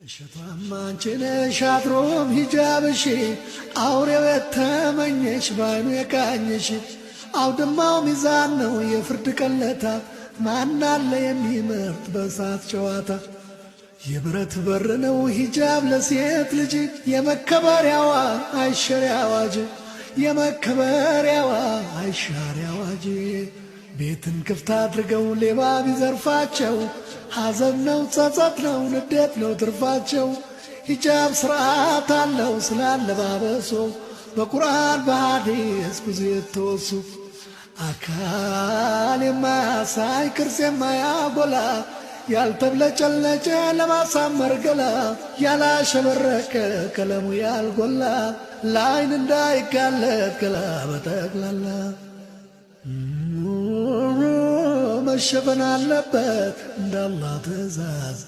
እሸቷም አንቺ ነሽ አድሮም ሂጃብሽ፣ አውሬው የተመኘሽ ባይኑ የቃኘሽ። አውድማው ሚዛን ነው የፍርድ ቀለታ፣ ማናለ የሚመርጥ በእሳት ጨዋታ? የብረት በር ነው ሂጃብ ለሴት ልጅ፣ የመከበሪያዋ አይሸሪ አዋጅ፣ የመከበሪያዋ አይሻሪ አዋጅ። ቤትን ክፍት አድርገው ሌባ ቢዘርፋቸው፣ ሐዘን ነው፣ ጸጸት ነው፣ ንዴት ነው ትርፋቸው። ሂጃብ ስርዓት አለው ስላለባበሱ፣ በቁርአን በሐዲስ ብዙ የተወሱ። አካል የማያሳይ ቅርጽ የማያጎላ፣ ያልተብለጨለጨ ለማሳመር ገላ፣ ያላሸበረቀ ቀለሙ ያልጎላ፣ ለአይን እንዳይጋለጥ ገላ በጠቅላላ መሸፈን አለበት እንደ አላህ ትእዛዝ።